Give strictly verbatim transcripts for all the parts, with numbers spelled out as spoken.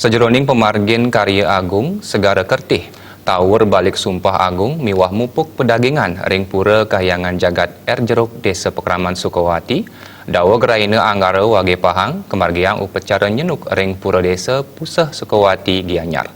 Sajeroning pamargin karya agung Segara Kertih, tawur balik sumpah agung miwah mupuk pedagingan ring Pura Kahyangan Jagat Air Jeruk, Desa Pakraman Sukawati, daweg rahina Anggara wagé pahang, kamargiang upacara nyenuk ring Pura Desa Puseh Sukawati, Gianyar.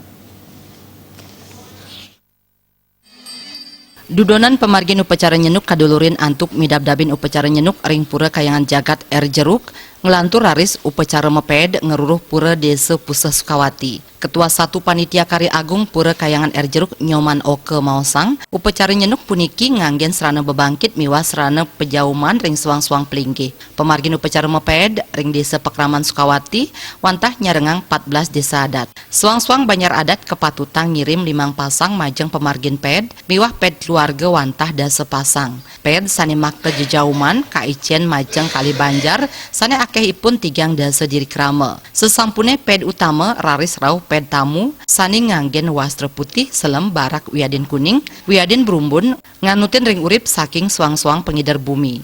Dudonan pamargin upacara nyenuk kadulurin antuk midabdabin upacara nyenuk ring Pura Kahyangan Jagat Air Jeruk, nglantur raris upacara mapéd ngruruh Pura Desa Puseh Sukawati. Ketua Satu Panitia Karya Agung Pura Kahyangan Air Jeruk, Nyoman Oka, maosang, upacara nyenuk puniki nganggén srana bebangkit miwah srana pajauman ring suang-suang pelinggih. Pamargin upacara mapéd ring Desa Pakraman Sukawati wantah nyarengang empat belas désa adat. Suang-suang banjar adat kapatutang ngirim limang pasang majeng pamargin péd miwah péd keluarga wantah dasa pasang. Péd sané makta jejauman kaicén majeng kalih banjar sané akéhipun tigang dasa diri krama. Sasampuné péd utama raris rauh péd tamu sané nganggén wastra putih, selem, barak wiadin kuning, wiadin brumbun, nganutin ring urip saking suang-suang pangider bumi.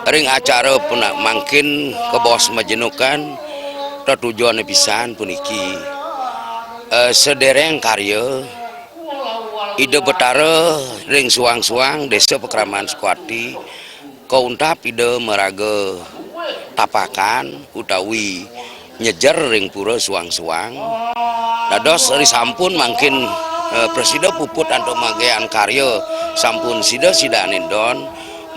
Ring acara puna-, mangkin kabaos majenukan, tetujoné pisan puniki, eh, sadéréng karya Ida Betara ring suang-suang Desa Pakraman Sukawati, kauntap Ida maraga tapakan utawi nyejer ring pura suang-suang. Dados risampun mangkin, eh, prasida puput antuk magehan karya sampun sida-sidaning don,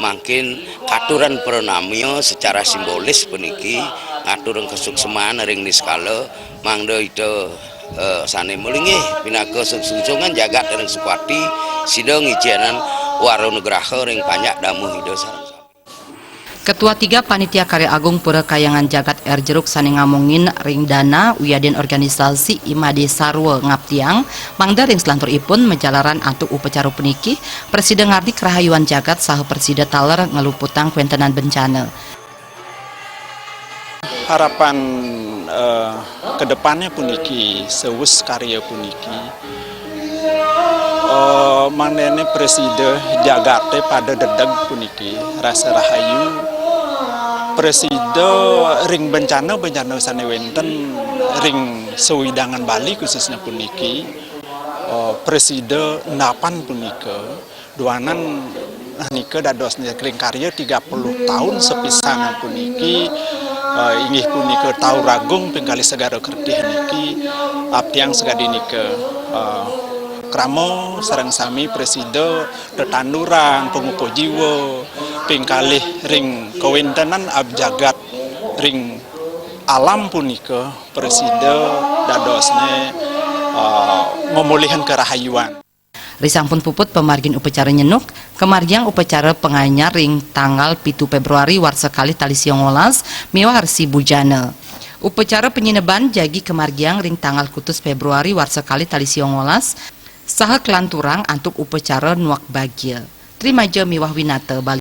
mangkin katuran pranamya secara simbolis puniki ngaturang kasukseman ring niskala, mangda ita, eh, sané malinggih pinaka sungsungan jagat ring Sukawati, sida ngicénang wara nugraha ring panjak damuh Ida sareng sami. Ketua Tiga Panitia Karya Agung Pura Kahyangan Jagat Air Jeruk sané ngamongin ring dana wiadin organisasi I M A D sarwa ngaptiang, mangda ring salanturipun majalaran antuk upacara puniki, prasida ngardi karahayuan jagat saha prasida taler ngluputang kawéntenan bencana. Harapan, eh, kedepannya puniki, sawus karya puniki, eh, mangdané prasida jagaté pada dedeg puniki, rasa rahayu. Prasida ring bencana-bencana sané wénten ring sawewidangan Bali khususnya puniki, eh, prasida endapan punika, duanan nika dadosné ring karya tiga puluh taun sapisanan puniki, eh, inggih punika Tawur Agung ping kalih Segara Kertih niki, aptiang sakadi nika, eh, krama sareng sami prasida tetandurang pangupa jiwa, ping kalih ring kawéntenan abjagat ring alam punika prasida dadosné, eh, mamulihan karahayuan. Risampun puput pamargin upacara nyenuk, kamargiang upacara panganyar ring tanggal pitu Fébruari warsa kalih tali siangolas miwah Resi Bujana. Upacara panyineban jagi kamargiang ring tanggal kutus Fébruari warsa kalih tali siangolas, saha kalanturang antuk upacara nuak bagia. Trimaja miwah winata Bali.